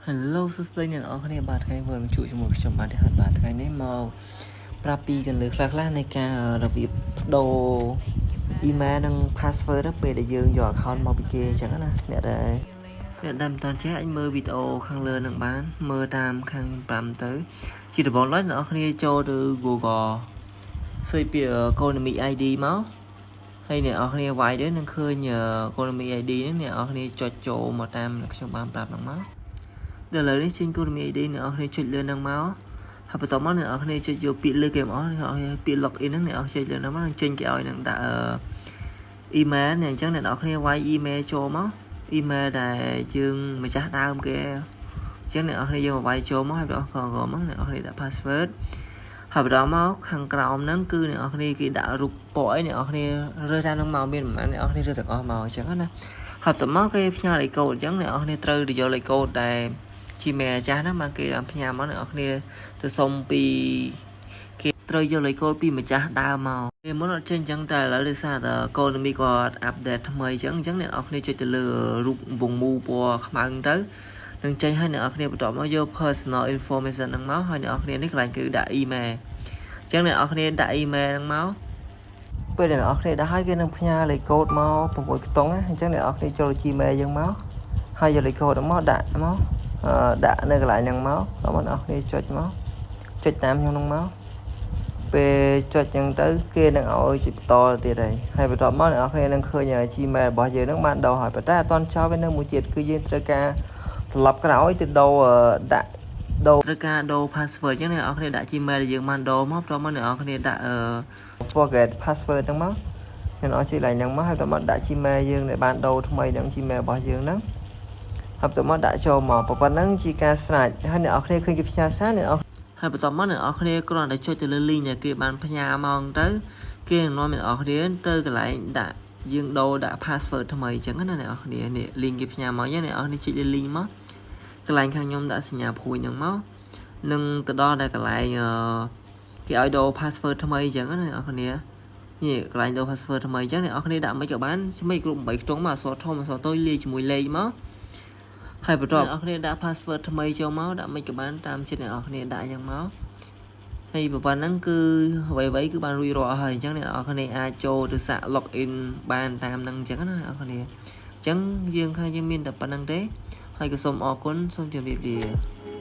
Hello សួស្តីអ្នកទាំងអស់គ្នាបាទថ្ងៃវិលមកជួបជាមួយខ្ញុំបាទហើយបាទថ្ងៃនេះមកប្រាប់ពីកន្លឹះខ្លះៗនៃការរបៀបប្ដូរ email និង password ទៅពេលដែលយើងយក account មកពីគេអញ្ចឹងណាអ្នកដែលអ្នកដែលមិនទាន់ចេះអាចមើលវីដេអូខាងលើនឹងបានមើលតាមខាង5ទៅជាដំបូងឡើយអ្នកទាំងអស់គ្នាចូលទៅ Google search ពាក្យ Konami ID មកហើយអ្នកទាំងអស់គ្នាវាយទៅនឹងឃើញ Konami ID ហ្នឹងអ្នកទាំងអស់គ្នាចុចចូលមកតាមខ្ញុំបានប្រាប់ហ្នឹងមកដល់ឥឡូវនេះចេញ Konami ID អ្នកទាំងអស់គ្នាចុចលើហ្នឹងមកហើយបន្ទាប់មកអ្នកទាំងអស់គ្នាចុចយកពាក្យលើគេមកអ្នកទាំងអស់គ្នាពាក្យ login ហ្នឹងអ្នកទាំងអស់ចុចលើហ្នឹងមកនឹងចេញគេឲ្យនឹងដាក់ email នេះអញ្ចឹងអ្នកទាំងអស់គ្នាវាយ email ចូលមក email ដែលយើងម្ចាស់ដើមគេអញ្ចឹងអ្នកទាំងអស់គ្នាយើងមកវាយចូលមកហើយបងប្អូនក៏មកអ្នកទាំងអស់គ្នាដាក់ password ហើយបន្តមកខាងក្រោមហ្នឹងគឺអ្នកទាំងអស់គ្នាគេដាក់រូបពណ៌អីអ្នកទាំងអស់គ្នារើសតាមហ្នឹងមកមានប្រហែលអ្នកទាំងអស់គ្នារើសទាំងអស់មកអញ្ចឹងណាហើយបន្តមកគេផ្ញើលេខកូដអញ្ចឹងអ្នកទាំងអស់គ្នាត្រូវទៅយកលេខកូដដែល Gmail ចាស់ហ្នឹងបានគេបានផ្ញើមកអ្នកទាំងអស់គ្នាទៅសុំពីគេត្រូវយកលេខកូដពីម្ចាស់ដើមមកពេលមុនអត់ចេញអញ្ចឹងតែឥឡូវដោយសារតែKonami គាត់ update ថ្មីអញ្ចឹងអញ្ចឹងអ្នកទាំងអស់គ្នាចុចទៅលើរូបវងមូលពណ៌ខ្មៅទៅនឹងចេញឲ្យអ្នកទាំងអស់គ្នាបន្ទាប់មកយក personal information ហ្នឹងមកហើយអ្នកទាំងអស់គ្នានេះកន្លែងគឺដាក់ email អញ្ចឹងអ្នកទាំងអស់គ្នាដាក់ email ហ្នឹងមកពេលអ្នកទាំងអស់គ្នាដាក់ហើយគេនឹងផ្ញើលេខកូដមក6ខ្ទង់ណាអញ្ចឹងអ្នកទាំងអស់គ្នាចូល Gmail យើងមកហើយយកលេខកូដហ្នឹងមកដាក់មកដាក់នៅកន្លែងហ្នឹងមកដល់អ្នកទាំងអស់គ្នាចុចមកចុចតាមខ្ញុំហ្នឹងមកពេលចុចចឹងទៅគេនឹងឲ្យចុចបន្តទៀតហើយហើយបន្ទាប់មកអ្នកទាំងអស់គ្នានឹងឃើញ Gmail របស់យើងហ្នឹងបានដូរហើយប៉ុន្តែអត់ទាន់ចប់ទេនៅមួយទៀតគឺយើងត្រូវការត្រឡប់ក្រោយទៅដូរដាក់ដូរត្រូវការដូរ password អញ្ចឹងអ្នកទាំងអស់គ្នាដាក់ Gmail ដែលយើងបានដូរមកបន្ទាប់មកអ្នកទាំងអស់គ្នាដាក់ forget password ហ្នឹងមកអ្នកទាំងអស់ជួយឡើងហ្នឹងមកហើយបន្ទាប់មកដាក់ Gmail យើងដែលបានដូរថ្មីហ្នឹង Gmail របស់យើងហ្នឹងហើយបន្ទាប់មកដាក់ចូលមកប៉ុណ្ណឹងជាការស្រេចហើយអ្នកទាំងអស់គ្នាឃើញគេផ្ញើសារអ្នកអស់ហើយបន្ទាប់មកអ្នកទាំងអស់គ្នាគ្រាន់តែចុចទៅលើ link ដែលគេបានផ្ញើមកទៅគេនឹងនាំអ្នកទាំងអស់គ្នាទៅកន្លែងដាក់យើងដូរដាក់ password ថ្មីអញ្ចឹងណាអ្នកទាំងអស់គ្នានេះ link គេផ្ញើមកអញ្ចឹងអ្នកទាំងអស់គ្នាចុចលើ link មកកន្លែងខាងខ្ញុំដាក់សញ្ញាព្រួយហ្នឹងមកនឹងទៅដល់ដល់កន្លែងគេឲ្យដូរ password ថ្មីអញ្ចឹងណាអ្នកទាំងអស់គ្នានេះកន្លែងដូរ password ថ្មីអញ្ចឹងអ្នកទាំងអស់គ្នាដាក់មិនក៏បានឆ្មេគ្រប់8ខ្ទង់មកអក្សរធំអក្សរតូចលាយជាមួយលេខមកហើយបន្ទាប់អ្នកទាំងអស់គ្នាដាក់ password ថ្មីចូលមកដាក់មិនក៏បានតាមចិត្តអ្នកទាំងអស់គ្នាដាក់អញ្ចឹងមកហើយប៉ុណ្ណឹងគឺអ្វីៗគឺបានរួចរាល់ហើយអញ្ចឹងអ្នកទាំងអស់គ្នាអាចចូលទៅសាក log in បានតាមនឹងអញ្ចឹងណាអ្នកទាំងអស់គ្នាអញ្ចឹងយើងខាងយើងមានតែប៉ុណ្ណឹងទេហើយក៏សូមអរគុណសូមជម្រាបលា។